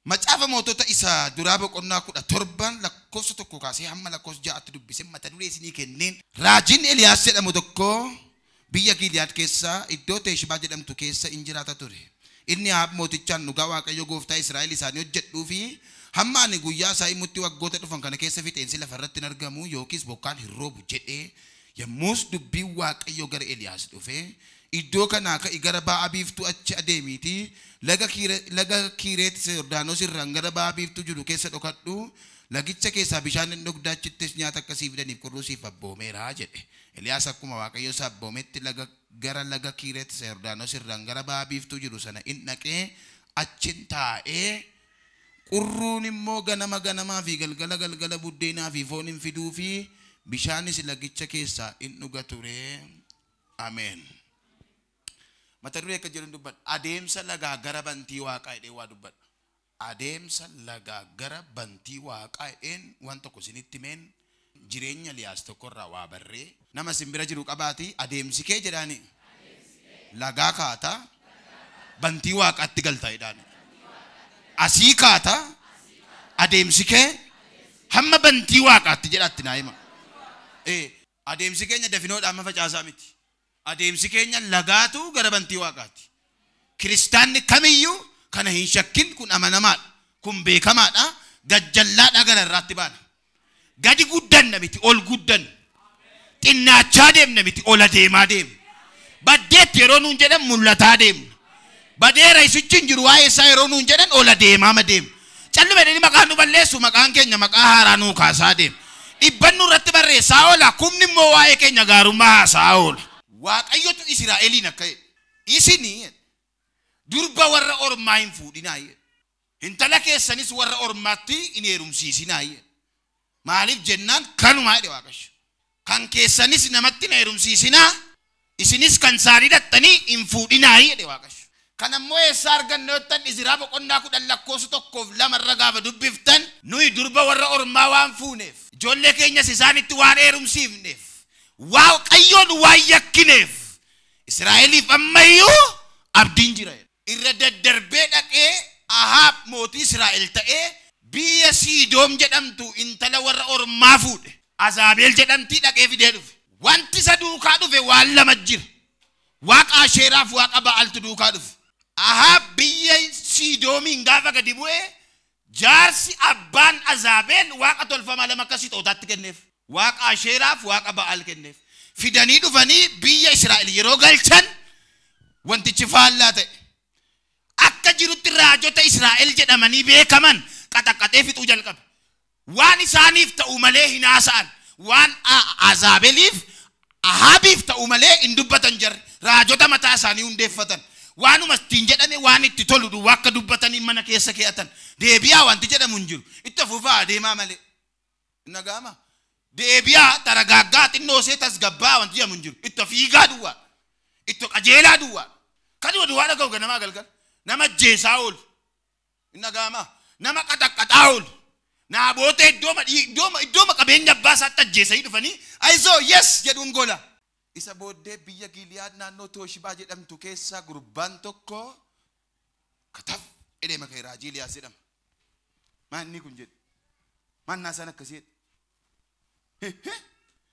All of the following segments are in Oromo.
Macaafa mootota isa duraa boqonnaa 17 lakkoofsa 1 kaasee hamma lakkoofsa 6tti dubbise mata duree isinii kenneen. Raajiin Eliyaas jedhamu tokko biyya Giliyaad keessa iddoo Teeshibaa jedhamtu keessa in jiraata ture. Inni Ahaab mootichaan dhugaa Waaqayyo gooftaa Israa'el isaanii hojjedhuu fi hamma ani guyyaa isaa himutti waggoota dhufan kana keessa fixeensi lafarratti hin argamu yookiis bokkaan hin roobu jedhee yommus dubbiin Waaqayyo gara Eliyaas dhufe iddoo kanaa ka'i gara ba'a biiftuu achi adeemiitii laga Kiireet Yordaanos irraan gara ba'a biiftuu jiru keessa dhokadhu lagicha keessaa bishaan hin dhugdaa achittis nyaata akkasii fidaniif qurrusiif abboomeera jedhe. Eliyaas akkuma Waaqayyo isa abboometti gara laga Kiireet Yordaanos irraan gara ba'a biiftuu jiru sana in dhaqee achin taa'ee qurruun immoo ganama ganamaa fi galgala galgala buddeenaa fi foon hin fiduu fi bishaanis lagicha keessaa in dhuga ture. Ameen. Mata duree akka jedhu dubbadha. Adeemsa lagaa gara bantii waaqaa jedhee waa dubbadha. Adeemsa lagaa gara bantii waaqaa jedheen waan tokko isinitti himeen jireenya Eliyaas tokkorraa waa barree nama isin bira jiru qabaati adeemsi kee jedhaani lagaa kaata bantii waaqaatti galta jedhaani. Asii kaata adeemsi kee hamma bantii waaqaatti jedhaatti naa hima. Adeemsi keenya dafinoodhaan amma facaasaa miti. Adeemsi keenya lagaatu gara bantii waaqaatti. Kiristaanni kamiyyuu kana hin shakkin kun amanamaadha. Kun beekamaadha. Gajjallaadha gara irraatti baana. Gadi guddanna miti ol guddanna. Xinnaachaa deemna miti ol adeemaa deemna. Baddeetti yeroo nuun jedhan mul'ataa deemna. Badeera isichi hin jiru waa'ee isaa yeroo nuun jedhan ol adeemaa deemna. Calluma jedhanii maqaan nu balleessu maqaan keenya maqaa haaraa nuu kaasaa deemna. Dhibban nurratti barreessaa oola kumni immoo waa'ee keenya gaarummaa haasaa oola. Waaqayyotu Israa'eliin akka jedhe isinii durba warra ormaa hin fuudhinaa jedhe. Intala keessanis warra ormaatti hin heerumsiisinaa jedhe. Maaliif jennaan kanumaa jedhe Waaqayyo. Kan keessanis namatti hin heerumsiisinaa isinis kan isaanii dhattanii hin fuudhinaa jedhe Waaqayyo. Kan ammoo eessaa arganne yottan Izraa boqonnaa 10 lakkoofsa 1 fi 2 irra gaafa dubbiftan nuyi durba warra ormaa waan fuuneef ijoollee keenyas isaanitti waan heerumsiifneef Waaqayyoon waan yakkineef Israa'eliif ammayyuu abdiin jira. Irra daddarbee dhaqee Ahaab mootii Israa'el ta'ee biyya Siidoom jedhamtu intala warra ormaa fuudhe. Azaabeel jedhamtii dhaqee fidee dhufe. Wanti isa duukaa dhufe waan lama jira. Waaqa Asheeraaf waaqa Ba'aaltu duukaa dhufe. Ahaab biyya Siidoomiin gaafa gadi bu'ee jaarsi abbaan Azaabeel waaqa tolfamaa lama akka sixootaatti kenneef. Waaqa Asheeraaf waaqa Ba'aal kenneef. Fidanii dhufanii biyya Israa'el yeroo galchan wantichi faallaa ta'e. Akka jirutti raajota Israa'el jedhamanii beekaman qaxaqaxee fixuu jalqabe. Waan isaaniif ta'u malee hin haasa'an. Waan Azaabeliif Ahaabiif ta'u malee hin dubbatan jarri. Raajota mataa isaanii hundeeffatan. Waanuma ittiin jedhame waan itti tolu duwwaa akka dubbatanii mana keessa kee'atan. Deebi'aa wanti jedhamu hin jiru. Itti fufaa adeemaa malee. Nagaama. Deebi'aa taragaaggaa xinnoo ishee tasgabbaa wanti jedhamu hin jiru. Itti fiigaa duwwaa. Itti qajeelaa duwwaa. Kanuma duwwaa dhaga'u ganamaa galgala. Nama jeesaa oolu. Nagaama. Nama qaxaqqaxaa oolu. Naaboota iddooma qabeenya abbaa isaatti ajjeesanii dhufanii ayizoo yes jedhuun gola. Isa booddee biyya Giliyaad naannoo Tooshibaa jedhamtu keessa gurbaan tokko kataf jedhee maqaa raajii Eliyaas jedhama. Maanni kun jedhe. Maannaa isaan akkasii jedhe.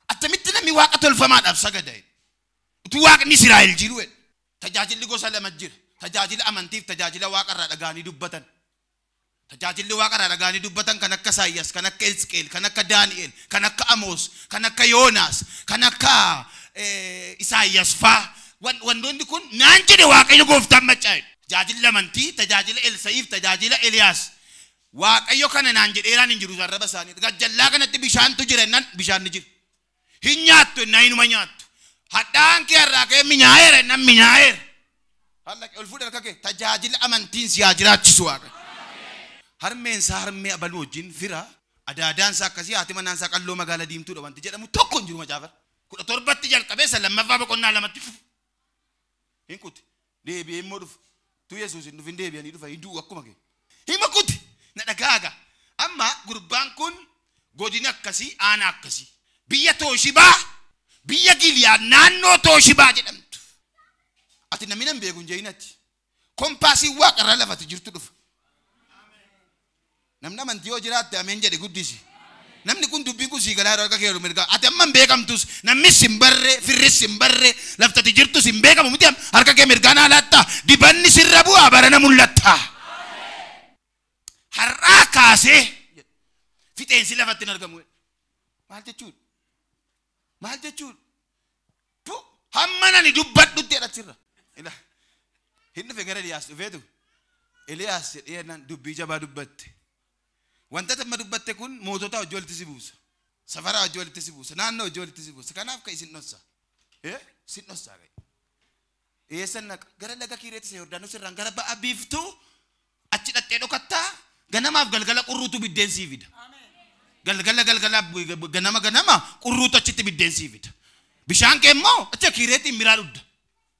Attamitti namni waaqa tolfamaadhaaf sagada jedhe. Utuu waaqni Israa'el jiru jedhe. Tajaajilli gosa lama jira. Tajaajila amantiif tajaajila waaqarraa dhaga'anii dubbatan. Tajaajilli waaqarraa dhaga'anii dubbatan kan akka Isaayyaas, kan akka Elsqeel, kan akka Daani'el, kan akka Amoos, kan akka Yoonaas, kan akka Isaayyaas faa. Wantoonni kun naan jedhe Waaqayyo gooftaan maccaa jedhe. Tajaajilli amantii, tajaajila Elsa'iif, tajaajila Eliyaas. Waaqayyo kana naan jedheeraan hin jiru arraba isaanii. Gajjallaa kanatti bishaantu jira jennaan bishaan ni jira. Hin nyaattu jennaan hinuma nyaattu. Hadhaan kee har'aa ka'ee minyaa'eera jennaan minyaa'eera. Hallaqee ol fuudhe harka kee tajaajila amantiin si haa jiraachisu Waaqayyo. Harmeen isaa harmee abaluu wajjin fira adaadaan isaa akkasii haati manaan isaa qalloo magaala diimtuudha wanti jedhamu tokko hin jiru macaafa. 17tti jalqabee isa lammaffaa boqonnaa 2tti dhufu. Hin kuti. Deebi'ee immoo dhufu. Tu Yesuus hin dhufin deebi'anii dhufa hin du'u akkuma kee. Hima kuti. Na dhagaaga. Amma gurbaan kun godina akkasii aanaa akkasii. Biyya Tooshibaa biyya Giliyaad naannoo Tooshibaa jedhamtu. Ati namni nan beeku hin jehinati. Kompaasiin waaqarraa lafati jirtu dhufa. Namni amantii yoo jiraatte ameen jedhe guddisi. Namni kun dubbiin kun sii galaa yeroo harka kee mirgaa. Ati amma hin beekamtus namnis hin barre firris hin barre laftati jirtus hin beekamu miti harka kee mirgaa naa laatta dibanni sirra bu'aa barana mul'atta. Har'aa kaasee fixeensi lafatti hin argamu. Maal jechuudha? Maal jechuudha? Hamma nani dubbadhutti jedha. Hin dhufe gara Eliyaas dhufeetu Eliyaas jedhee dubbii jabaa dubbatte. Wanta amma dubbatte kun mootota hojii walitti si buusa. Safara hojii walitti si buusa. Naannoo hojii walitti si buusa. Kanaaf ka isin dhossa. Isin dhossaa ga'e. Eessan naqa gara laga Kiireetis Yordaanos irraan gara ba'a biiftuu achi dhattee dhokattaa ganamaaf galgala qurruutu biddeen sii fida. Galgala galgala ganama ganama qurruutu achitti biddeen sii fida. Bishaan kee immoo achi Kiireetiin biraa dhugda.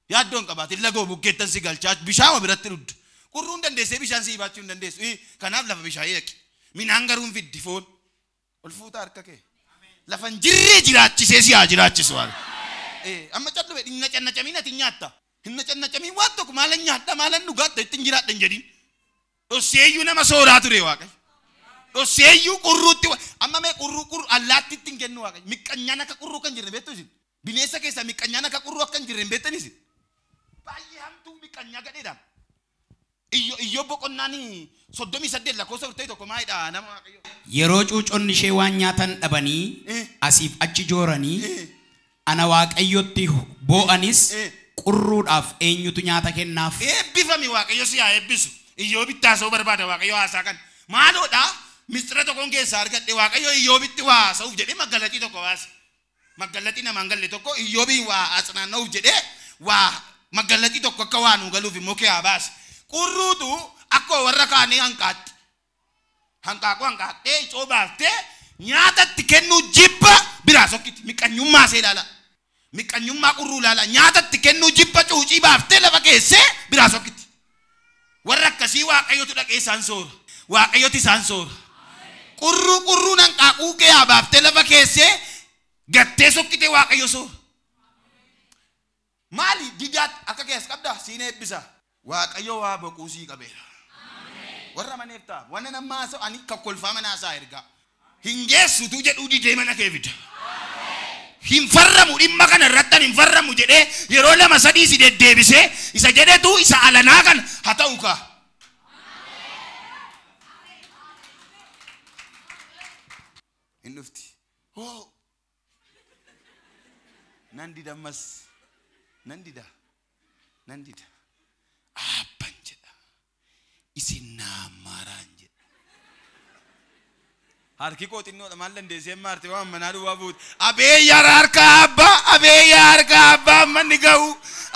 Yaaddoon qabaatin lagoo bukkeettan si galchaa bishaan biratti dhugda. Qurruun dandeessee bishaan sii baachuu hin dandeessu. Kanaaf lafa bishaanii dhaqi. Minaan garuu fiddi foon. Ol fuuta harka kee. Lafa hin jirree jiraachisee si haa jiraachisu. Amma callume hin nacannacamiin ati nyaatta. Hin nacannacamiin waan tokko maalan nyaadha maalan dhugaatta ittiin jiraadha hin jedhin. Dhosseeyyuu nama sooraa ture Waaqayyo. Dhosseeyyuu qurruutti amma mee qurruu qurru allaattiitti hin kennu Waaqayyo. Miqqanyaan akka qurruu kan jirre beektu isin. Bineensa keessaa miqqanyaan akka qurruu akka hin jirre hin beektan isin. Baay'ee hamtuu miqqanyaa gadheedha. Iyyoo boqonnaan 38 lakkoofsa 41 maalidha nama Waaqayyo. Yeroo cuuconni ishee waan nyaatan dhabanii asiif achi jooranii ana Waaqayyotti boo'anis qurruudhaaf eenyutu nyaata kennaaf? Eebbifami Waaqayyo si haa eebbisu. Iyyoo bittaasoo barbaada Waaqayyo haasaa kan. Maaloodha mistira tokkoon keessaa argadhe Waaqayyo iyyoo bitti waa haasa'uuf jedhee maggalaxii tokko baase. Maggalaxii namaan galle tokko iyyoobii waa asnaanna'uuf jedhee waa maggalaxii tokko akka waa nuu galuuf immoo kee haa baase. Qurruutu akka warra kaanii hanqaatti. Hanqaaquu hanqaattee icoo baaftee nyaatatti kennuu jibba biraa sokkiti. Miqqanyummaa ishee ilaala. Miqqanyummaa qurruu ilaala. Nyaatatti kennuu jibba cuucii baaftee lafa keessee biraa sokkiti. Warra akkasii Waaqayyotu dhaqee isaan soora. Waaqayyotu isaan soora. Qurruu qurruun hanqaaquu kee haa baaftee lafa keessee gattee sokkitee Waaqayyo soora. Maali didaatti akka keessa qabdaa siin eebbisa. Waaqayyo waa boquu sii qabeera. Warra maneef ta'a. Wanna nama haasa'u ani kakkolfaa mana haasa'a ergaa. Hin geessutu jedhuu didee mana kee fida. Hin farramu dhimma kana irratti hin farramu jedhee yeroo 2 3 si deddeebisee isa jedhetu isa alanaa kana haa ta'u kaa. Hin dhufti. Hoo. Nan dida ammas. Nan dida. Nan dida. Abban jedha. Isin naamaaraan jedha. Harki koo xinnoodha maal dandeessee maarte waan manaa duwwaa buute. Abeeyya harka abbaa abeeyya harka abbaa ammanni ga'u.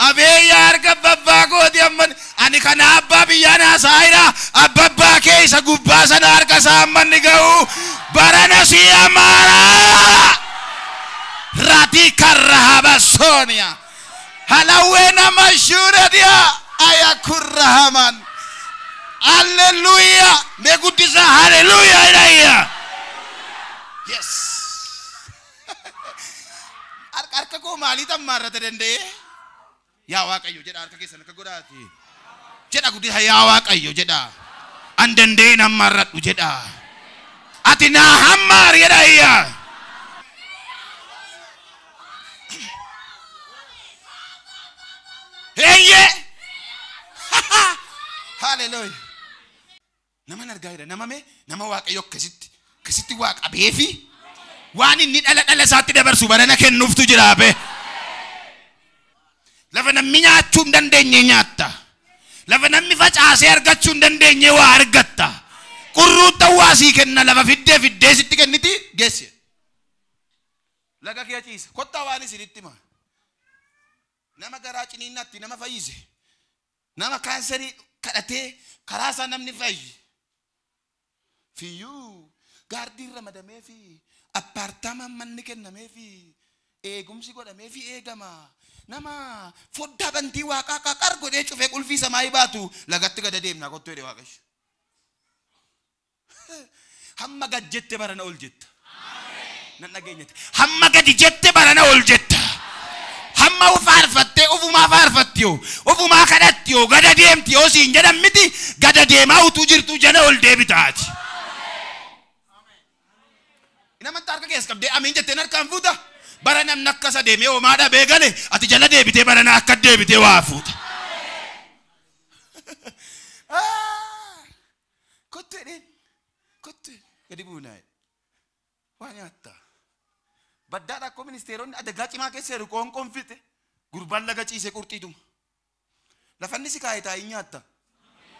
Abeeyya harka babbaa kooti ammanni. Ani kana abbaa biyyaan haasaa jira. Abbabbaa kee isa gubbaa sana harka isaa ammanni ga'u. Barana si amaaraa. Ratii karra habasooniya. Halawwee nama shuuradiya. Ayakurrahaman. Hallelujah. Mee guddisa hallelujah jedhayya. Yes. Harka koo maalii tammaarrata danda'ee? Yaa Waaqayyo jedha harka keessan akka godhaati. Jedha guddisa yaa Waaqayyo jedha. An danda'ee nammaarradhu jedha. Ati naa hammaar jedhayya. Eeyyee. Hallelujah. Nama argaa jira. Nama mee nama Waaqayyo akkasitti akkasitti waa qabeefi waan inni dhala dhala isaatti dabarsu barana kennuuftu jira be. Lafa namni nyaachuu hin dandeenye nyaatta. Lafa namni facaasee argachuu hin dandeenye waa argatta. Qurruun ta'uu sii kenna lafa fiddee fiddee sitti kenniti geessi. Laga kee ciisa. Kottaa waan isinitti hima. Nama garaa ciniinnaatti nama fayyise. Nama kaansarii kadhatee karaa isaa namni fayyi. Fiyyuu gaardiin ramadamee fi appaartaamaan manni kennamee fi eegumsi godhamee fi eegama. Nama foddaa bantii waaqaa qaqar godhee cufee qulfii samaayii baatu lagatti gad adeemna kottu jedhe Waaqayyo. Hamma gad jette barana ol jetta. Nan dhageenyatti. Hamma gadi jette barana ol jetta. Hamma faarfattee ofumaa faarfatti yoo ofumaa kadhatti yoo gad adeemti yoo siin jedhan miti gad adeemaa utuu jirtu jala ol deebitaati. Nama harka keessa qabdee amiin jetteen harkaan fuuta. Bara namni akkasa deemee homaa dhabee gale ati jala deebitee bara na akka deebitee waa fuuta. Kottu jedheen kottu gadi buunaa waa nyaatta. Baddaadha akkoo ministeeronni adagaa cimaa keessa jiru qoonqoon fixe gurbaan laga ciisee qurxiituma. Lafanni si kaa'e taa'ii nyaatta.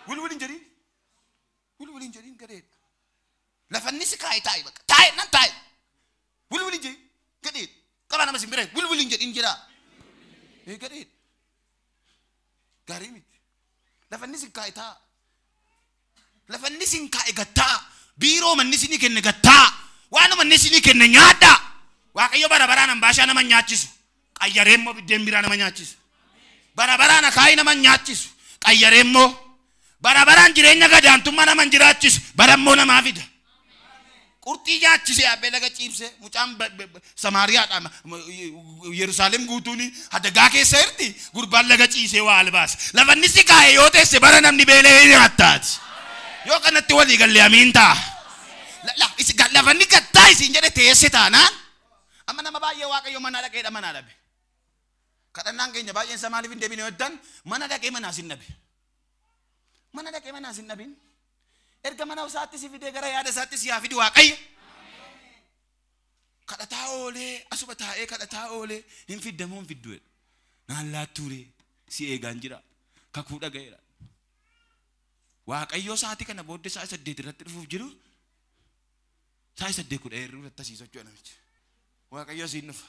Wulwul hin jedhiin. Wulwul hin jedhiin gadeedha. Lafanni si kaa'e taa'i bakka taa'e nan taa'e. Wulwul hin jedhiin gadeedha. Qaba nama simbira wulwul hin jedhiin jedhaa. Gadeedha. Gaarii miti. Lafanni si kaa'e taa'a. Lafanni si kaa'e gattaa. Biiroo manni si ni kenne gattaa. Waanuma inni si ni kenne nyaadhaa. Waaqayyo bara baraan ambaashaa nama nyaachisu. Qayyaree immoo biddeen biraa nama nyaachisu. Bara baraan akaayii nama nyaachisu. Qayyaree immoo bara baraan jireenya gadaantummaa nama jiraachisu. Bara immoo namaa fida. Qurxii nyaachisee abbee laga ciibsee mucaan Samaariyaadha Yerusaalem guutuun hadagaa keessa jirti gurbaan laga ciisee waa albaasa. Lafanni si kaa'e yoo teesse bara namni beela'ee nyaattaati. Yoo kanatti walii galle amiin ta'a. Lafanni gattaa isin jedhe teesse taanaan amma nama baay'ee Waaqayyo mana dhaqeedha mana dhabe. Kadhannaan keenya baay'een isaa maaliif hin deebine yoo mana dhaqee manaas hin dhabe. Mana dhaqee manaas hin dhabin. Erga mana isaatti si fidee gara yaada isaatti si haa fidu Waaqayyo. Kadhataa oolee asuma taa'ee kadhataa oolee hin fiddamoo hin fiddu jedha. Naan laattuuree si eegaan jira kakuu dhaga'eera. Waaqayyo sa'aatii kana booddee sa'a 8 irratti dhufuuf jiru sa'a 8 kudha eeruu irratti asii socho'a namichi. Waaqayyo asiin dhufa.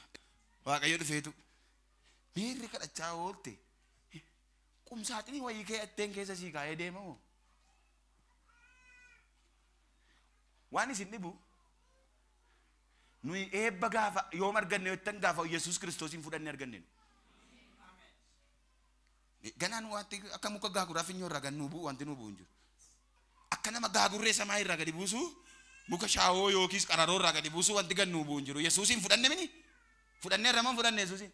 Waaqayyo dhufeetu miirri kadhachaa oolte qumsaaxinii wayii keeyatteen keessa sii kaa'ee deemamoo. Waan isin dhibu nuyi eebba gaafa yoom arganne jettan gaafa Yesuus Kiristoosiin fudhannee arganne. Ganaan wanti akka muka gaaguraa finyoo irraa gad nuu bu'u wanti nuu bu'u hin jiru. Akka nama gaagurree samaa irraa gadi buusu muka shaawoo yookiis qararoo irraa gadi buusu wanti gad nuu bu'u hin jiru. Yesuusiin fudhanne mini? Fudhannee irra moo fudhanne Yesuusiin?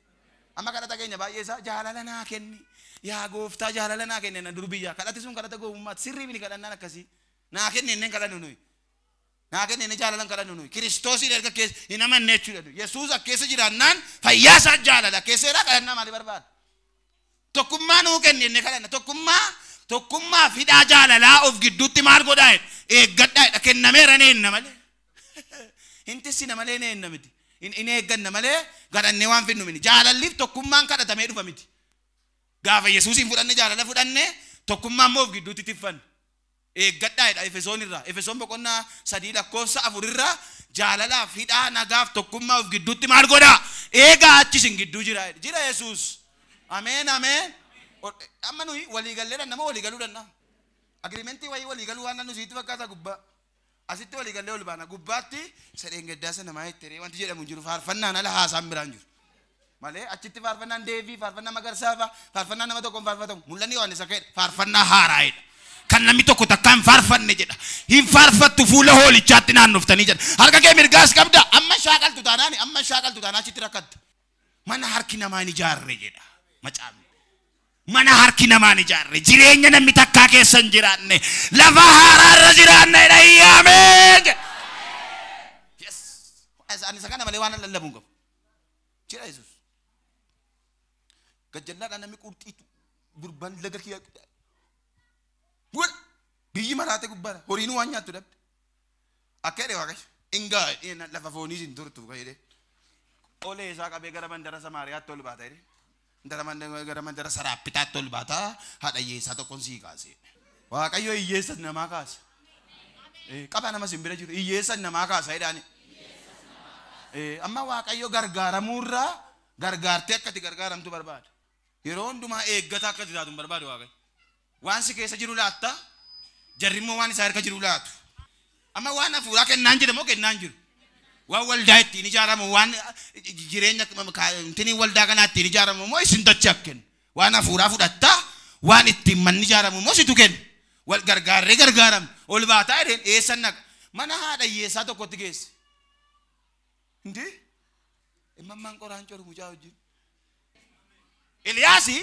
Amma kadhata keenya baay'ee isaa jaalala naa kenni. Yaa gooftaa jaalala naa kenne na dur biyyaa. Kadhati sun kadhata gowwummaati. Sirrii mini kadhannaan akkasii. Naa kenne inneen kadhannu nuyi. Naa kenne inni jaalalan kadhannu nuyi. Kiristoosiin erga keessa hin amanne jechuudha. Yesuus akkeessa jiraannaan fayyaa isaa jaalala keessa irraa kadhannaa maali barbaada? Tokkummaa nuu kenne inni kadhanna. Tokkummaa fidhaa jaalalaa of gidduutti maal godhaa jedha? Eeggadhaa jedha. Kennameera ni eenna malee. Hin tissina malee ni eenna miti. Hin eegganna malee gadhannee waan fidnu miti. Jaalalliif tokkummaan kadhatamee dhufa miti. Gaafa Yesuusiin fudhanne jaalala fudhanne tokkummaa immoo of gidduutti tiffanna. Eeggadhaa jedha Efesoon irraa. Efesoon boqonnaa 3 lakkoofsa 4 irraa jaalalaaf hidhaa nagaaf tokkummaa of gidduutti maal godhaa? Eegaa achis hin gidduu jira jedha. Jira Yesuus. Ameen ameen. Amma nuyi walii galleedha nama walii galuu danda'a. Agiriimentii wayii walii galuu waan nu sitti fakkaata gubbaa. Asitti walii gallee ol baana gubbaatti sadeen gaddaa sana maa jetteree wanti jedhamu hin jiru faarfannaan ala haasaan biraan jiru. Malee achitti faarfannaan deebii faarfannaa magarsaa fa'a faarfannaa nama tokkoon faarfatamu mul'anni Yohaannis akka jedha faarfannaa haaraa'edha. Kan namni tokko takkaa hin faarfanne jedha. Hin faarfattu fuula hoolichaatti naannoftanii jedha. Harka kee mirgaas qabda amma shaaqaltu taanaan amma shaaqaltu taanaan achitti rakkatta. Mana harki namaa hin ijaarre jedha macaafni. Mana harki namaa hin ijaarre jireenya namni takkaa keessa hin jiraanne lafa haaraarra jiraanne jedha ameen. Yes. Ani isa kana malee waan lallabu hin qabu. Jira Yesuus. Gajjallaadhaan namni qurxii gurbaan laga kiyya biyyi maraate gubbaadha. Horiin waan nyaattu dhabde. Akka jedhe Waaqayyo. Ingaa lafa fooniis hin turtu jedhe. Olee isaa qabee gara mandara Samaariyaatti ol baata jedhe. Gara mandara Saraappitaatti ol baata. Haadha hiyyeessaa tokkoon sii kaase. Waaqayyo hiyyeessa namaa kaasa. Qaba nama sin bira jiru hiyyeessa namaa kaasa jedhaani. Amma Waaqayyo gargaaramuurraa gargaartee akka ati gargaaramtu barbaada. Yeroo hundumaa eeggata akka ati taatu hin barbaadu Waaqayyo. Waan si keessa jiru laatta jarri immoo waan isaa harka jiru laatu. Amma waan hafuuraa kennaan jedhamoo kennaan jiru. Waan waldaa ittiin ijaaramu waan jireenya tinii waldaa kanaa ittiin ijaaramu immoo isin dacha kennu. Waan hafuuraa fudhattaa waan ittiin manni ijaaramu immoo situ kennu. Wal gargaarree gargaaramne ol baataa jedheen eessan naqa. Mana haadha hiyyeessaa tokkotti geesse. Hindi? Imammaan qoraan coru mucaa wajjin. Eliyaasi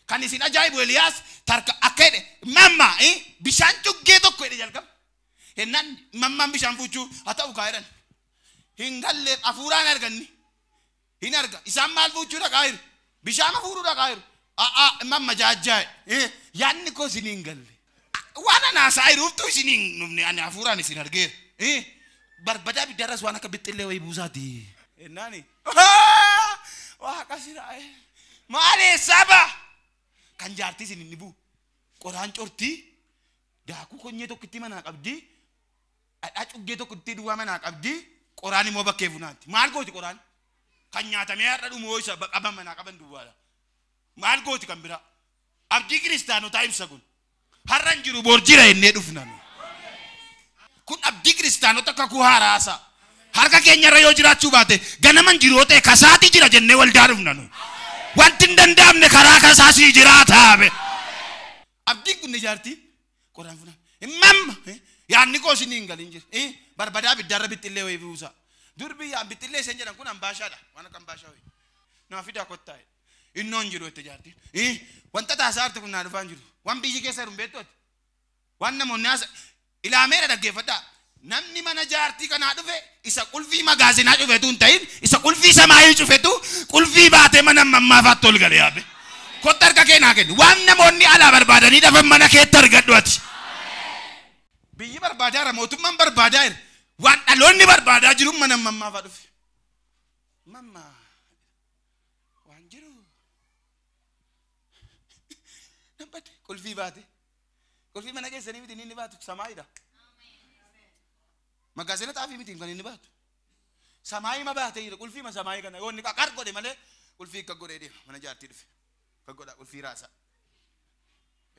kan isin ajaa'ibu Eliyaas tarka akka jedhe mamma bishaan cuggee tokko jedhe jalqaba. Hennaan mammaan bishaan fuuchuu haa ta'u kaa jedhan. Hin galleef hafuuraan arganni. Hin arga. Isaan maal fuuchuu dhaqaa jiru? Bishaan hafuuruu dhaqaa jiru. A'aa mamma jaajjaa'e. Yaadni koo isin hin galle. Waan ana haasaa jiruuftu isin hin dhufne ani hafuuraan isin argeera. Barbadaa ibiddaarras waan akka bixxillee wayii buusaati. Ennaani. Waaqa siraa'e. Maal eessaa ba'a? Kan jaartii isin hin dhibu. Qoraan cortii. Daakuu konyee tokkitti manaa qabdi. Dhadhaa cuggee tokkitti duwwaa manaa qabdi. Qoraan immoo bakkee funaanti. Maal gooti qoraan? Kan nyaatamee har'a dhumu isa qaban manaa qaban duwwaadha. Maal gooti kan biraa? Abdii kiristaanotaa ibsa kun. Har'a hin jiru bor jira jennee dhufna. Kun abdii kiristaanota kakuu haaraasa. Harka keenyarra yoo jiraachuu baate ganaman jiru yoo ta'e kasaati jira jennee waldaa dhufna nu. Wanti hin danda'amne karaa kasaasii jiraata. Abdiin kun ni jaartii qoraan funaan. Mamma yaadni koo isin hin galin jira. Barbadaa ibiddaarra bixxillee wayii buusa. Dur biyyaan bixxillee isheen jedhan kun ambaashaadha. Waan akka ambaashaa wayii. Naa fidaa kottaa. Innoo hin jiru jette jaartiin. Wanta taasaa jirtu kun naa dhufaa hin jiru. Waan biyyi keessa jiru hin beektu ati. Waan namoonni haasa ilaameera dhaggeeffadhaa. Namni mana jaartii kanaa dhufe isa qulfii magaazinaa cufetu hin ta'in isa qulfii samaayii cufetu qulfii baatee mana mammaafaatti ol galee yaabe. Kotta harka kee naa kenni. Waan namoonni alaa barbaadanii dhafan mana keetti argadhu ati. Biyyi barbaadaa jira, mootummaan barbaadaa jira. Waan dhaloonni barbaadaa jiru mana mammaafaa dhufe. Mamma waan jiru. Nabbate qulfii baate. Qulfii mana keessanii miti inni baatu samaayidha. Magaazina xaafii miti kan inni baatu. Samaayii ma baatee jira qulfii ma samaayii kana yoo inni qaqar godhe malee qulfii akka godhee deema mana jaartii dhufe. Akka godha qulfii raasa.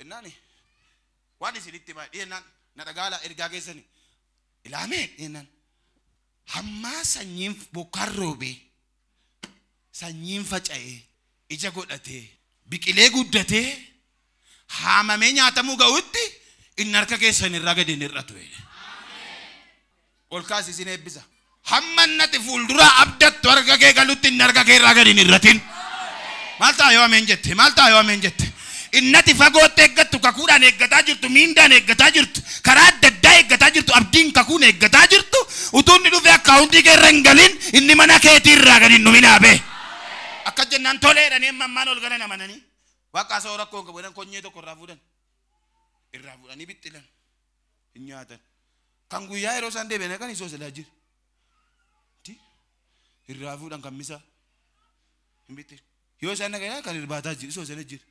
Ennaani waan isinitti himaa dhiyeennaan na dhagaala ergaa keessanii. Ilaamee dhiyeennaan hammaa sanyiin bokkaan roobee sanyiin faca'ee ija godhatee biqilee guddatee haamamee nyaatamuu ga'utti inni harka keessan irraa gadi hin hir'atu. Ol kaasi isin eebbisa. Hamma nati fuulduraa abdattu harka kee galutti inni harka kee irraa gadi hin hir'atin. Maal ta'a yoo ameen jette? Maal ta'a yoo ameen jette? Innati fagootti eeggattu kakuudhaan eeggataa jirtu, miindaan eeggataa jirtu, karaa adda addaa eeggataa jirtu, abdiin kakuun eeggataa jirtu, utuu inni dhufee akkaawuntii kee irra hin galin inni mana keetii irraa gadi hin dhuminaa bee. Akka jennaan toleedhanii mammaan ol galan amananii. Waaqa asoo rakkoo hin qabu jedhan konyee tokko irraa fuudhan. Irraa fuudhanii bixxilan. Hin nyaatan. Kan guyyaa yeroo isaan deebi'an kan isoo silaa jira. Irraa fuudhan kan misaa. Hin bixxilan. Yoo isaan dhaqan kan irbaataa jira isoo sana jira.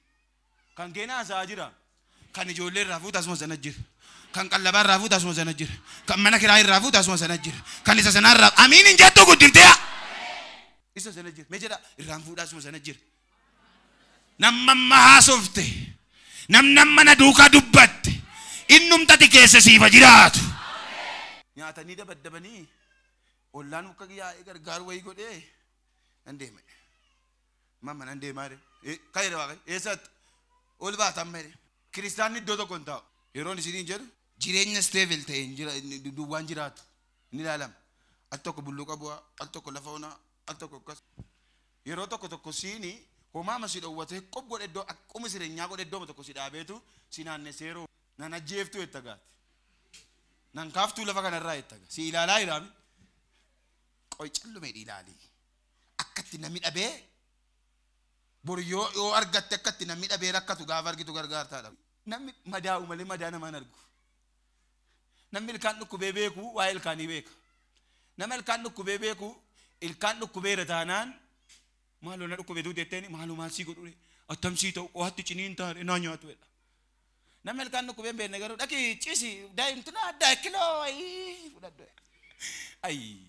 Kan keenaa haasa'aa jira. Kan ijoollee irraa fuuta asuma sana jira. Kan qallabaa irraa fuuta asuma sana jira. Kan mana kiraa irraa fuuta asuma sana jira. Kan isa sanaa irraa amiin hin jettu guddiftee. Isa sana jira. Mee jedha irraan fuudhaa asuma sana jira. Namma amma haasofte. Namna mana duukaa dubbatte. Innumtati keessa siifa jiraatu. Nyaatanii dabaddabanii ollaan muka yaa'ee gargaaru wayii godhee nan deema. Mamma nan deemaa jedhe. Kan jedhe waaqayyo eessatti? Ol baatan malee. Kiristaanni iddoo tokko hin taa'u. Yeroon isiniin jedhu jireenya stable ta'e hin jira duwwaan jiraatu ni ilaalama. Al tokko bulluqa bu'aa, al tokko lafa onaa, al tokko akkas. Yeroo tokko tokko siini homaama si dhowwatee qob godhe iddoo akkuma sireenyaa godhe iddoo tokko si dhaabeetu si naannessee yeroo nan ajjeeftuu jetta gaati. Nan kaaftuu lafa kanarraa jetta gaati. Si ilaalaa jiraami. Qoy callumee ilaali. Akkatti namni dhabee bor yoo argatte akkatti namni dhabee rakkatu gaafa argitu gargaartaadha. Namni madaa'u malee madaa namaan argu. Namni ilkaan dhukkubee beeku waa'ee ilkaanii beeka. Nama ilkaan dhukkubee beeku ilkaan dhukkubeera taanaan maaloo na dhukkubee duute jetteen maaloo maal sii godhu attam sii ta'u qo'aatti ciniin taane naa nyaatu jedha. Nama ilkaan dhukkubee hin beekne garuu dhaqii ciisi daa'imtina addaa kiloo ayii fudhadhu. Ayii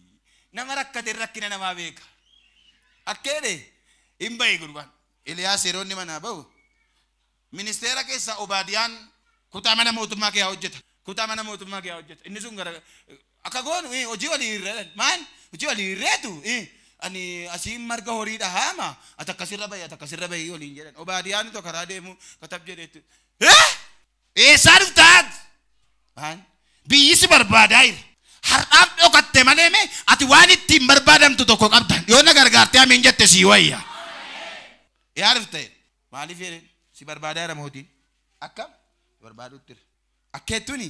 nama rakkate rakkina namaa beeka. Akkeedhe hin bahi gurbaan. Eliyaas yeroo inni manaa bahu ministeera keessaa Obaadiyaan kutaa mana mootummaa kee hojjeta. Kutaa mana mootummaa kee hojjeta. Inni sun gara akka goonu hojii walii hirreedhan. Maal hojii walii hirreetu ani asiin marga horiidha haama ati akkasirra bahi ati akkasirra bahi waliin jedhan. Obaadiyaan tokko karaa deemu katab jedheetti. Eessaa dhuftaat? Maal biyyi si barbaadaa jira. Har'aaf dhokatte malee mee ati waan ittiin barbaadamtu tokko qabda. Yoo na gargaartee amiin jette sii wayya. Yaa dhufte maaliif jedheen si barbaadaa jira mootiin. Akkam barbaadutti jira. Akkeettuni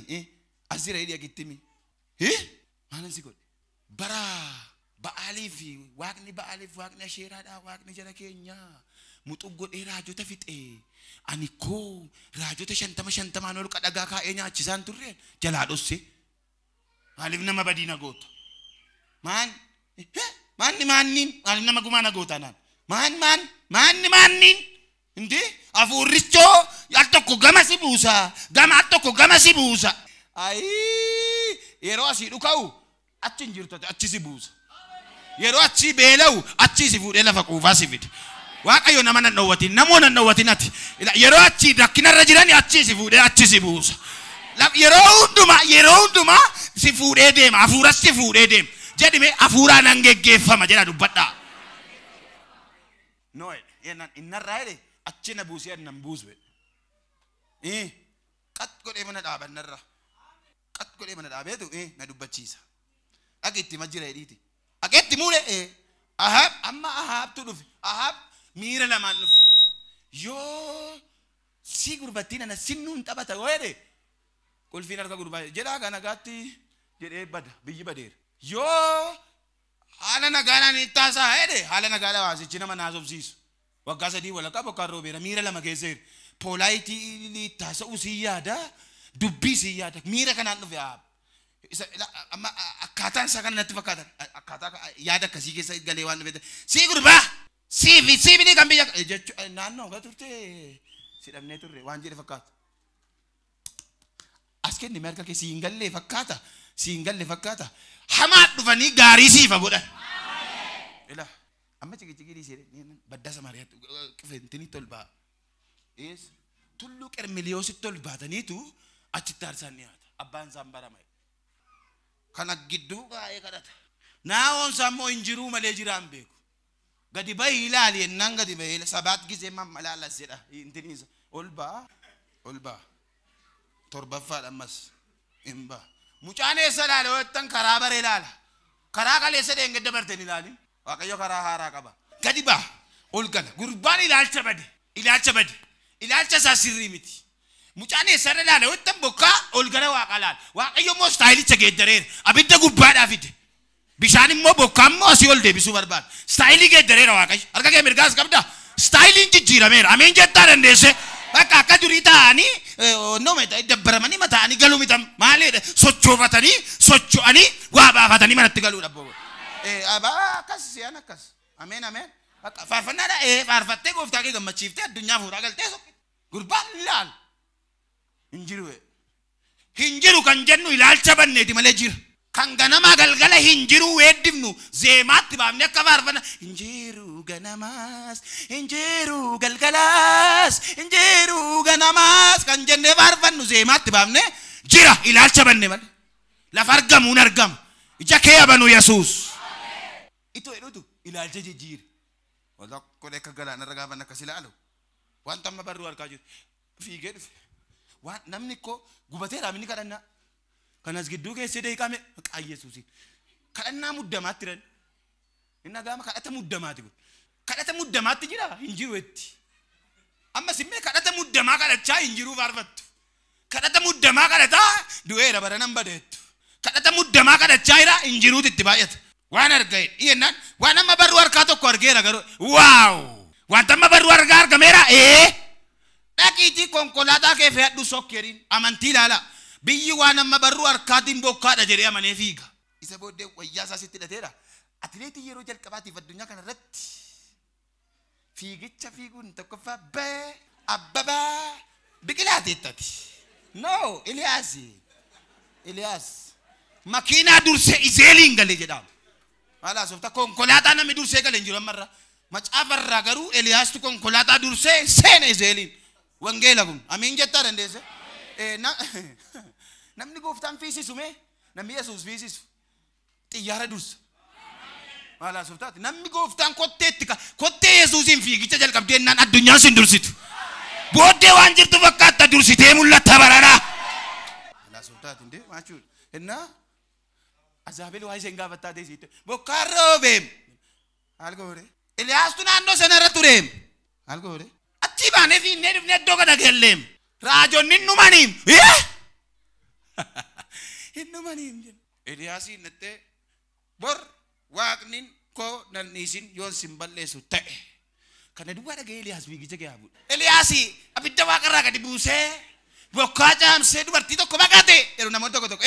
as jira hidhii akittimi. Maalan si godhe? Bara Ba'aalii fi waaqni ba'aaliif waaqni asheeraadha waaqni jara keenya muxu godhee raajota fixee ani koo raajota 50 ol qadhagaa kaa'ee nyaachisaan turre jalaa dhosse. Maaliif nama badii na goota? Maan maanni maanniin maaliif nama gumaa na goota naan? Maan maan maanni maanniin hindi hafuurrichoo al tokko gama si buusa gama al tokko gama si buusa. Ayii yeroo asii dhuka'u achi hin jirtu achi si buusa. Yeroo achi beela'u achi si fuudhee lafa quufaa si fide. Waaqayyo nama nan dhoowwatin namoo nan dhoowwatin ati yeroo achi rakkinarra jiran achi si fuudhee achi si buusa. Yeroo hundumaa si fuudhee deema hafuuras si fuudhee deema jedhime hafuuraa nan geggeeffama jedha dubbadhaa. No innarraa jedhe achi na buusee nan buusu. Qat godhee mana dhaabannarra qat godhee mana dhaabeetu na dubbachiisa. Dhaqi itti majjira jedhiiti. Dhaqeetti muule Ahaab amma Ahaabtu dhufe. Ahaab miira lamaan dhufe. Yoo si gurbattiin ana sinnuun taphata yoo jedhe qulfiin harka gurbaa jedhaa kan nagaatti jedhee bada biyyi badeera. Yoo haala nagaadhaan ittaasaa jedhe haala nagaadhaan waasichi nama naasofsiisu. Waggaa 3 walakkaa bokkaan roobeera miira lama keessa jira. Poolaayitii ittaasa'uu si yaada dubbii si yaada miira kanaan dhufe Ahaab. Amma akkaataan isaa kana natti fakkaatan akkaataa yaada akkasii keessa galee waan dhufeef si gurbaa siifi kan biyya jechuun naannoo gara turte si dhabnee turre waan jedhe fakkaata. As kenni harka kee si hin galle fakkaata si hin galle fakkaata hamaa dhufanii gaarii siifa godhan. Ila amma ciqiciqii dhiisee baddaa Samaariyaatti qifeentini ol ba'a. Tulluu Qermeliyoositti ol baataniitu achitti aarsaan dhiyaata abbaan isaan barama. Kana gidduu kaa'ee kadhata. Naa'oon isaa immoo hin jiruu malee jiraan beeku. Gadi bahii ilaali yennaan gadi bahee sabaat gisee mammalaalas jedha intiniisa. Ol ba'a ol ba'a. Torbaffaadha ammas hin ba'a. Mucaan eessa ilaala yoo jettan karaa baree ilaala. Karaa kaleessa deengedda barteen ilaali. Waaqayyo karaa haaraa qaba. Gadi ba'a ol gala. Gurbaan ilaalcha bade ilaalcha bade ilaalcha isaa sirrii miti. Mucaan eessarra ilaala yoo jettan bokkaa ol gara waaqa ilaala. Waaqayyo immoo istaayilicha geeddareera. Abidda gubbaadhaa fide. Bishaan immoo bokkaa immoo asii ol deebisuu barbaada. Istaayilii geeddareera Waaqayyo. Harka kee mirgaas qabdaa. Istaayiliin jijjiirameera. Ameen jettaa dandeesse. Bakka akka durii taa'anii dabbaramanii mataa'anii galuu mitam. Maaliidha? Sochoofatanii socho'anii waa baafatanii manatti galuudha. Abaa akkas si'an akkas. Ameen ameen. Faarfannaadha. Faarfattee gooftaa kee gammachiiftee addunyaa fuudhaa galtee sokke. Gurbaan ilaala. Hin jiru. Hin jiru kan jennu ilaalcha banneeti malee jira. Kan ganamaa galgala hin jiru weeddifnu zeemaatti baafnee akka faarfanna. Hin jiru ganamaas, hin jiru galgalaas, hin jiru ganamaas kan jennee faarfannu zeemaatti baafnee jira ilaalcha banne malee. Lafa argamuun argama. Ija kee abanu Yesuus. Itoo jedhutu ilaalcha jijjiira. Walakkoon akka galaanarra gaafa akkas ilaalu wanta amma barruu harkaa jiru fiigee dhufe. Waan namni koo gubateera inni kadhannaa. Kanas gidduu keessee deeqame maqaa Yesuusiin. Kadhannaa muddamaatti jiran. Inni gaama kadhata muddamaati kun. Kadhata muddamaatti jira hin jiru itti. Ammas immoo kadhata muddamaa kadhachaa hin jiruu faarfattu. Kadhata muddamaa kadhataa du'eera bara nan badeettu. Kadhata muddamaa kadhachaa jira hin jiruutu itti baay'ata. Waan arga'e dhiyeennaan waan amma barruu harkaa tokko argeera garuu waaw wanta amma barruu harkaa argameera Dhaqiitii konkolaataa kee fe'adhu sokkeeriin amantii ilaala. Biyyi waan amma barruu harkaatiin bokkaadha jedhee amanee fiiga. Isa booddee wayyaa isaa sitti hidhateera. Atileetii yeroo jalqabaatiif addunyaa kana irratti fiigicha fiiguun tokkoffaa bee Abbabaa Biqilaa teettati. No, Eliyaas. Eliyaas. Makiinaa dursee Izeeliin galee jedhama. Maal haasofta konkolaataa namni dursee galee hin jiru ammarra. Macaafarraa garuu Eliyaastu konkolaataa dursee seene Izeeliin. Wangeela kun amiin jettaa dandeesse. Namni gooftaan fiisisu mee namni Yesuus fiisisu xiyyaara dursa. Maal haasoftaati namni gooftaan kotteetti kottee Yesuusiin fiigicha jalqabdee jennaan addunyaan sin dursitu. Booddee waan jirtu fakkaatta dursitee mul'atta baranaa. Maal haasoftaati indee maachuudha. Innaa Azaabel waa isheen gaafattaa teessitte bokkaan roobeem. Maal goore? Eliyaastu naannoo sanarra tureem. Maal goore? Achi baanee fiinnee dhufnee iddoo kana galleem. Raajonni hin dhumaniim. Hin dhumaniim jenna. Eliyaasiin nattee bor Waaqni koo nan dhiisin yoon sin balleessu ta'e. Kana duwwaa dhaga'ee Eliyaas fiigicha ga'aa bu'e. Eliyaas abidda waaqarraa gadi buusee bokkaa caamsee dubartii tokko baqate jedhu namoonni tokko tokko.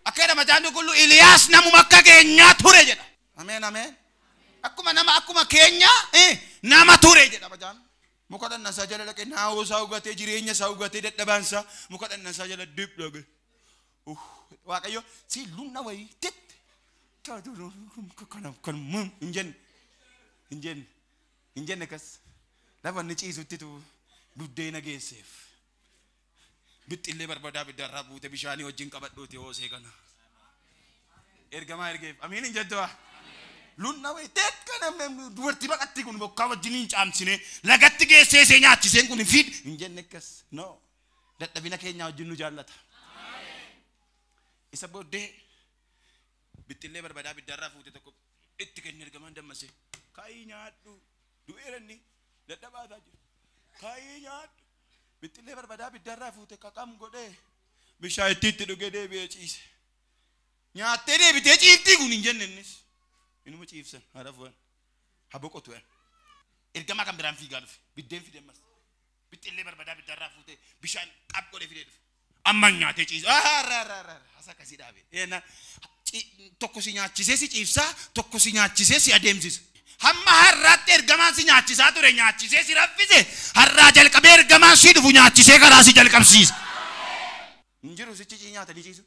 Akka jedhama Macaafni Qulqulluun Eliyaas namuma akka keenyaa ture jedha. Ameen ameen. Akkuma nama akkuma keenya nama ture jedha macaafni. Muka dhannasaa jala dhaqee naawoo isaa hubatee jireenya isaa hubatee dadhabaan isaa muka dhannasaa jala dib dhaqe. Waaqayyo si lunna wayii tette kan hin jenne hin jenne kas lafa inni ciisutti tu buddeena geesseef. Bixxillee barbadaa biddaarraa buute bishaanii wajjin qabadhuuti hoosee kana. Ergamaa ergeef amiin hin jettu. Lunna wayii kana dubartii baqatti kun bokkaa wajjin hin caamsine lagatti geessee see nyaachiseen kun fid hin jenne akkas no dadhabina keenya wajjin nu jaallata. Isa booddee bixxillee barbadaa biddaarraa fuute tokko itti kenne ergamaan dammase kaayii nyaadhu du'eeranni dadhabaataa jiru kaayii nyaadhu bixxillee barbadaa biddaarraa fuute qaqam godhee bishaan itti dhugee deebi'ee ciise nyaattee deebitee ciiftii kun hin jenne innis. Inuma ciibsan haadha fuudhan haa boqotu. Ergamaa kan biraan fiigaa dhufe biddeen fide ammas bixxillee barbadaa biddaarraa fuutee bishaan qab godhee fidee dhufe amma nyaatee ciisa hasa akkasii dhaabe tokko si nyaachisee si ciibsaa tokko si nyaachisee si adeemsisa. Hamma har'aatti ergamaan si nyaachisaa ture nyaachisee si raffise har'aa jalqabee ergamaan si dhufu nyaachisee karaa si jalqabsiisa. Hin jiru sichi nyaatanii ciisu.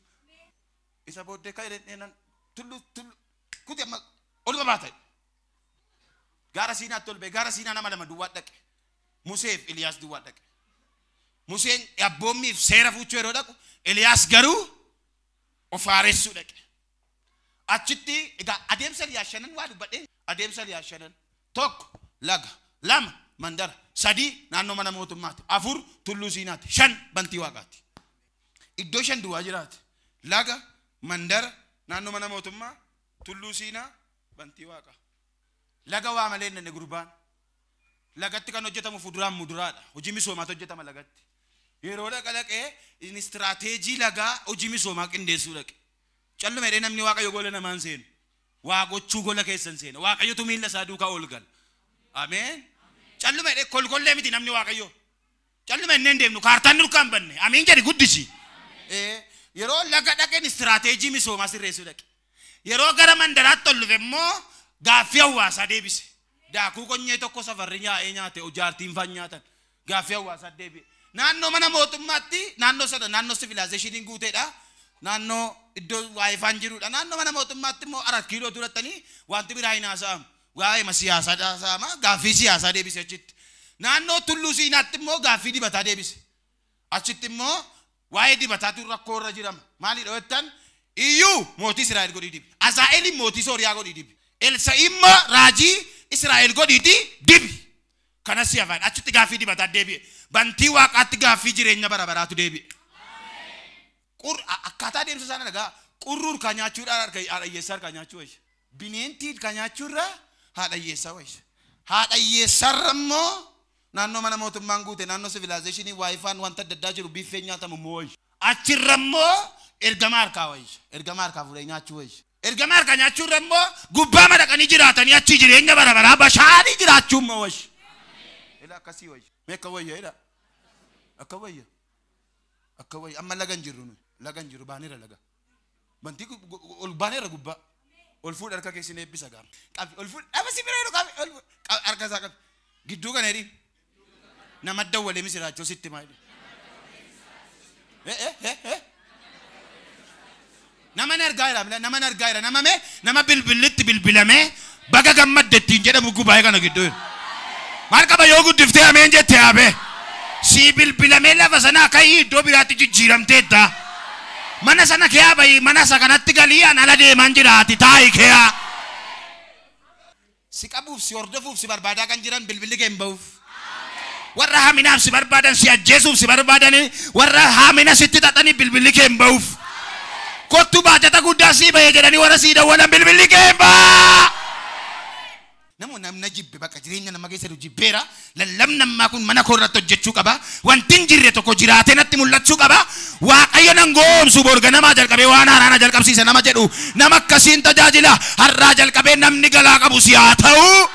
Isa booddee ka'ee tullu tullu kuti amma oluma baata. Gaara Siinaatti ol ba'e. Gaara Siinaa nama lama duwwaa dhaqe. Museef Eliyaas duwwaa dhaqe. Museen abboommiif seera fuuchuu yeroo dhaqu Eliyaas garuu of haaressuu dhaqe. Achitti egaa adeemsa Eliyaas shanan waa dubbadhee adeemsa Eliyaas shanan tokko laga lama mandara sadii naannoo mana mootummaatti afur tulluu Siinaatti shan bantii waaqaatti. Iddoo shan duwwaa jiraate laga mandara naannoo mana mootummaa tulluu Siinaa bantii waaqa. Laga waa malee inni gurbaan. Lagatti kan hojjetamu fuduraan muduraadha. Hojii misoomaatu hojjetama lagatti. Yeroo dhaqa dhaqee inni istiraateejii lagaa hojii misoomaa qindeessuu dhaqe. Calluma jedhee namni waaqayyo gola namaan seenu. Waa gochuu gola keessan seena. Waaqayyotu miilla isaa duukaa ol gala. Ameen. Calluma jedhee kolkollee miti namni waaqayyo. Calluma inni hin deemnu kaartaan nurkaan banne. Amiin jedhi guddisi. Yeroo laga dhaqeen istiraateejii misoomaa sirreessuu dhaqe. Yeroo gara mandaraatti ol dhufe immoo gaaffii hawaasaa deebise. Daakuu qonyee tokko safarri nyaa'ee nyaate jaartiin faan nyaatan gaaffii hawaasaa deebi'e. Naannoo mana mootummaatti naannoo sana naannoo sivilaazeeshiniin guuteedha. Naannoo iddoo waayifaan jirudha. Naannoo mana mootummaatti immoo 4 kiiloo durattanii wanti biraa hin haasa'amu. Waa'ee siyaasaa haasa'ama gaaffii siyaasaa deebise achitti. Naannoo tulluu Siinaatti immoo gaaffii dibataa deebise. Achitti immoo waa'ee dibataatu rakkoo irra jirama. Maalidha jettan? Iyyuu mootii Israa'el godhii dibi. Azaa'el mootii Sooriyaa godhii dibi. Elsa immoo raajii Israa'el godhiiti dibi. Kanas si afaan achitti gaaffii dibataa deebi'e. Bantii waaqaatti gaaffii jireenya bara baraatu deebi'e. Akkaataa adeemsa sana dhagaa qurruur kan nyaachuudhaan haadha hiyyeessaa harkaa nyaachuu wayya. Bineentii kan nyaachuurraa haadha hiyyeessaa wayya. Haadha hiyyeessaarra immoo naannoo mana mootummaan guute naannoo sivilaazeeshinii waayifaan wanta adda addaa jiru biiffee nyaatamu immoo wayya. Achirra immoo ergamaa harkaa wayya. Ergamaa harkaa fuudhee nyaachuu wayya. Ergamaa harkaa nyaachuurra immoo gubbaa madaqanii jiraatanii achi jireenya bara baraa bashaanii jiraachuu immoo wayya. Ila akkasii wayya. Mee akka wayya ila. Akka wayya. Akka wayya. Amma laga hin jirru nuyi. Laga hin jirru baaneera laga. Bantii ol baaneera gubbaa. Ol fuudh harka keessin eebbisa gaama. Qabi ol fuudh dhaba si bira jiru qabi ol fuudh harka isaa qabi. Gidduu kana jedhi. Nama dawwalee misiraachoo sitti maa jedhi. Nama argaa jira nama argaa jira nama mee nama bilbilitti bilbilamee baga gammadde ittiin jedhamu gubaa'ee kana gidduu jiru. Maal qaba yoo guddiftee ameen jette yaabee. Si bilbilamee lafa sanaa ka'ii iddoo biraatti jijjiiramteetta. Mana sana kee bayii mana isa kanatti galii an ala deeman jiraati taa'i kee. Si qabuuf si hordofuuf si barbaadaa kan jiran bilbilli kee hin ba'uuf. Warra haminaaf si barbaadan si ajjeesuuf si barbaadan warra hamina sitti xaxanii bilbilli kee hin ba'uuf. Kottu baajata guddaa sii bahee jedhanii warra sii dawwalan bilbilli kee hin ba'a. Namoo namna jibbe bakka jireenya nama keessa jiru jibbeera. Lallabni ammaa kun mana koo irratti hojjechuu qaba. Wanti hin jirre tokko jiraatee natti mul'achuu qaba. Waaqayyo nan goomsu borga namaa jalqabee waan haaraa na jalqabsiisa nama jedhu nama akkasiin tajaajila. Har'aa jalqabee namni galaa qabu si haa ta'u.